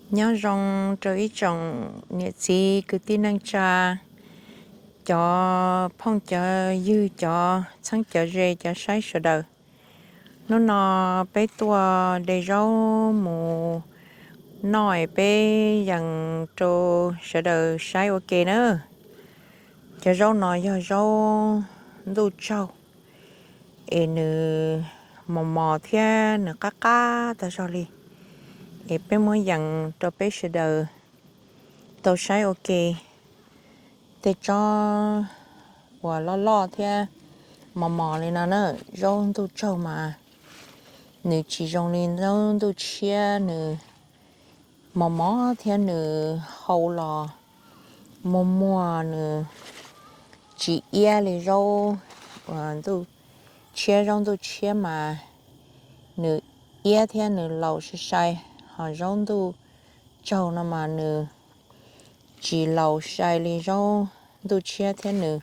Nyob zoo rau ib tsoom niam txiv kwv tij neej tsa, cov phooj cov ywg, cov txheeb cov ze, cov saib sawv daws. Hnub no peb tuaj de zaub mus noj es peb yees rau sawv daws saib ua ke na. Cov zaub no yog zaub ntuj tsaug, es nws mos mos thiab nws qab qab tag zog li, es peb muab yees rau peb sawv daws tau saib ua ke. Tej tsob uas loj loj thiab mos mos li no na, zaub ntuj tsaug mas nws tsis zoo li zaub ntuj tshiab, nws mos mos thiab nws hau los muag muag, nws tsis iab li zaub ntuj tshiab. Zaub ntuj tshiab mas nws iab thiab nws laus sai sai, ho zaub ntuj tsaug no mas nws tsis laus sai li zaub ntuj tshiab thiab nws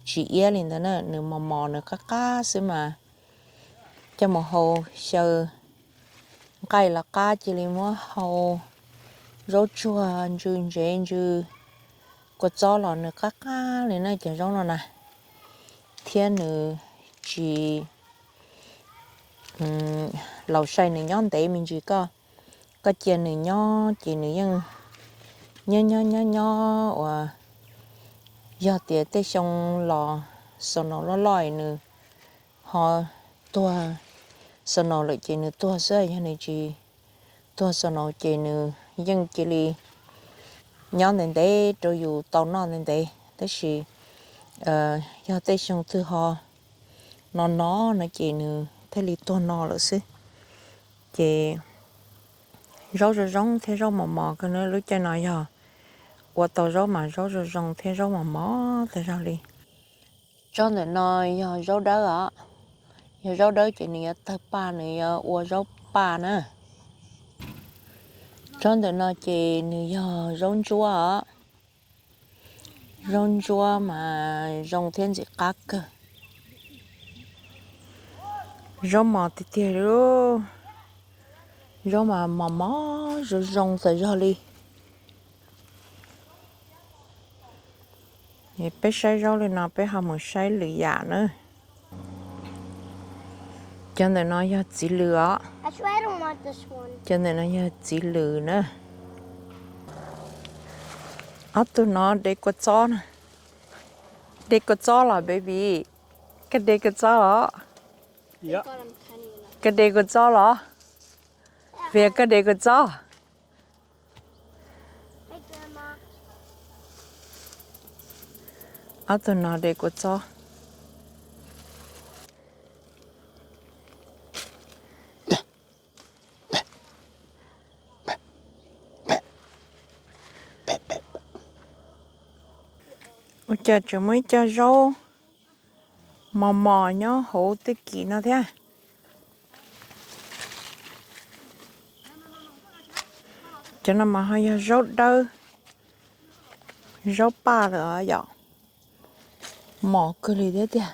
tsis iab li ntawd na, nws mos mos nws qab qab xwb mas coj mus hau xyaw nqaij los qab, cia li muab hau zaub tsuag ntsw ntsev ntsw kua txob los nws qab qab li na cov zaub no na. Thiab nws tsis laus sai, nws nyob ntev me ntsis, koj koj cia nws nyob ces nws yeej nyob nyob nyob nyob uas yog tias tej xyoo los snow loj loj nws ho tuag, snow lawm ces nws tuag xwb, yog nws tsis tuag snow ces nws yeej cia li nyob ntev ntev rau yus tau noj ntev ntev. Tab sis yog tej xyoo twg ho no no no ces nws thiaj li tuag no lawm xwb. Ces zaub zoo zoo thiab zaub mos mos kawg na, lub caij no yog ua tau zaub mas zaub zoo zoo thiab zaub mos mos tag zog li. Tsob ntawm no yog zaub dawb os, yog zaub dawb ces nws yuav tawg paj, nws yuav ua zaub paj na. Tsob ntawm no ces nws yog zaub ntsuab os. Zaub ntsuab mas zoo thiab ntxim qab kawg. Zaub mos tiag tiag li, zaub mas mos mos zoo zoo txawm zog li. Peb saib zaub li no peb ho mus saib lwm yam na. Cov ntawm no yog txiv lws os. Cov ntawm no yog txiv lws na. Ob tug no de kua txob na. De kua txob los baby? Koj de kua txob los? Koj de kua txob los? Fias, koj de kua txob? Ob tug no de kua txob. Ua cas tseem muaj ib co zaub mos mos nyob hauv tej kim no thiab. Cov no mas ho yog zaub dawb, zaub paj lawm os yom. Mos kawg li thiab tiag.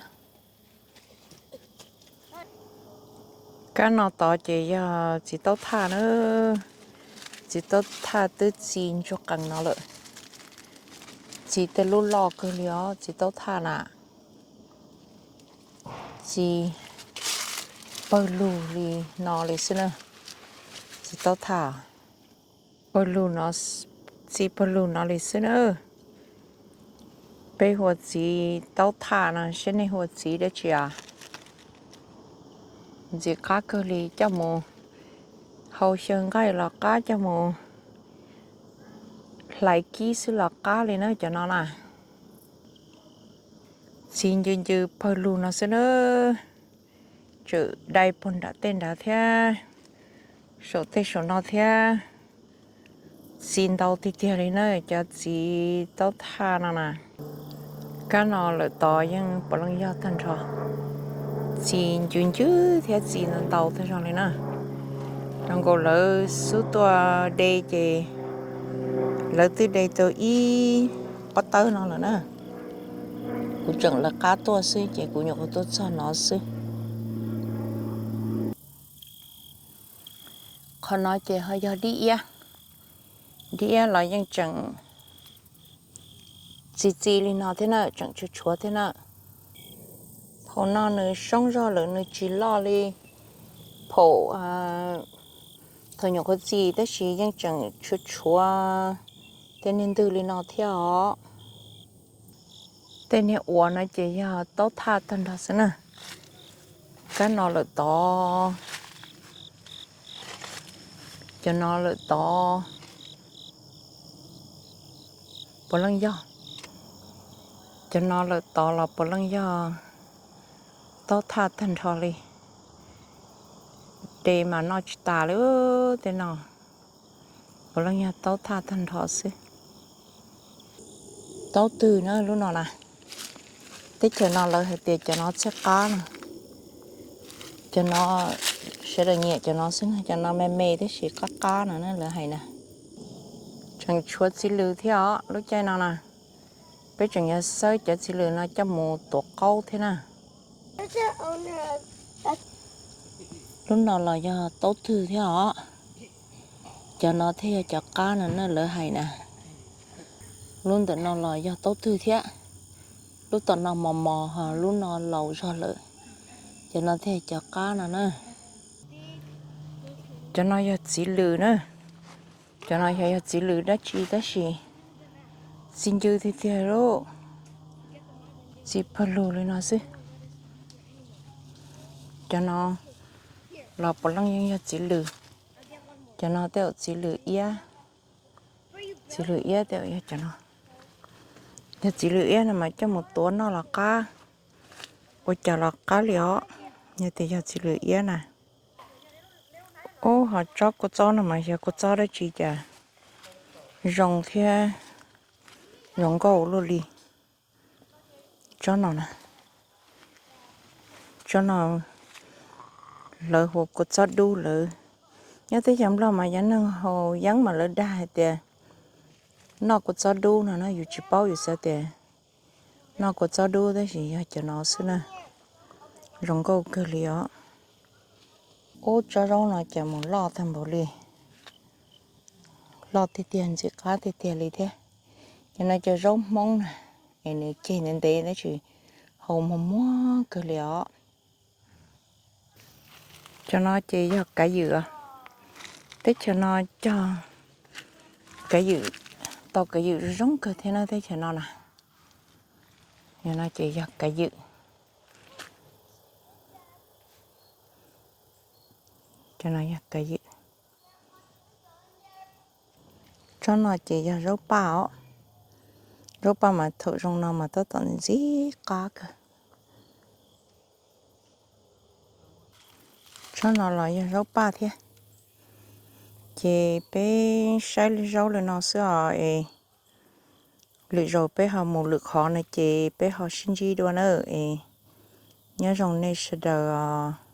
Kab no tod ces yog txiv taub thaj na. Txiv taub thaj twb txi ntsuag qees no lawm. Txi tej lub loj kawg li os txiv taub thaj na. Txi pawg lug li no li xwb na. Txiv taub thaj, pawg lug no, txi pawg lug no li xwb na. Peb hu ua txiv taub thaj no, seb nej hu ua txiv dab tsi os? Ntxim qab kawg li, coj mus hau xyaw nqaij los qab, coj mus hlais kib xwb los qab li na cov no na. Txi ncw ncw pawg lug no xwb na. Tseem dai puag nram tej nrad thiab, saum tej saum no thiab. Txi ntau tiag tiag li na cov txiv taub thaj no na. Kab no lawm tod yeej puav leej yog tag nrho. Txi ncw ncw thiab txi ntau ntau tag zog li na. Zoo nkaus lawv xub tuaj de ces lawv twb de tau ib pob tawb no lawm na. Kuv tseem lawv qab tuaj xwb ces kuv nyuam qhuav tuaj txog no xwb. Qhov no ces ho yog dib iab. Dib iab los yeej tseem txi txi li no thiab na, tseem tshuav tshuav thiab na. Thaum no nws soob zog lawm, nws tsis loj li phaum thaum nyuam qhuav txi, tab sis yeej tseem tshuav tshuav tej niag ntwg li no thiab os. Tej niag uas no ces yog taub thaj tag nrho xwb na. Kab no lawm tod, cov no lawm tod puav leej yog, cov no lawm tod los puav leej yog taub thaj tag nrho li. De mas noj tsis tas li, tej no puav leej yog taub thaj tag nrho xwb. Taub twg na lub no na, teb chaws no lawv hais tias cov no txhiaj qab no. Cov no sawv daws nyiam cov no xwb na, cov no me me tab sis qab qab no na lawv hais na. Tseem tshuav txiv lws thiab os lub caij no na. Peb tseem yuav xawb cov txiv lws no coj mus tuav qaub thiab na. Lub no los yog taub twg thiab os. Cov no thiaj yog cov qab no na lawv hais na. Lub ntawm no los yog taub twg thiab. Lub tom no mos mos ho lub no laus zog lawm. Cov no thiaj yog cov qab no na. Cov no yog txiv lws na. Cov no yog, yog txiv lws dab tsi tab sis txi ncw tiag tiag lauj. Txi pawg lug li no xwb. Cov no los puav leej yeej yog txiv lws. Cov no tej zaum txiv lws iab. Txiv lws iab tej zaum yog cov no. Yog txiv lws iab no mas coj mus tuav noj los qab, ua cas los qab li os. Yog tias yog txiv lws iab na. Ub, ho tsob kua txob no mas yog kua txob dab tsi cas zoo thiab zoo nkauj luaj li. Tsob no na, tsob no lawv hu ua kua txob dub lawm. Nyob teb chaws Nplog mas cov neeg haus yeeb mas lawv dag hais tias noj kua txob dub no na, yus tsis paub yus xav tias noj kua txob dub tab sis yog cov no xwb na. Zoo nkauj kawg li os. Ub, tsob zaub no cas mus loj tag npaum li. Loj tiag tiag, ntxim qab tiag tiag li thiab. Cov no cov zaub Hmoob na, es nws ceg ntev ntev tab sis haus muag muag kawg li os. Cov no ces yog kav ywm os. Teb chaws no cog kav ywm, tau kav ywm zoo zoo kawg thiab na teb chaws no na. Cov no ces yog kav ywm. Cov no yog kav ywm. Tsob no ces yog zaub paj os. Zaub paj mas thaum zoo no mas tab tom ntxim qab kawg. Tsob no los yog zaub paj thiab. Ces peb saib zaub li no xwb os es lwm zaus peb ho mus lwm qhov no ces peb ho sib ntsib dua na es nyob zoo nej sawv daws os.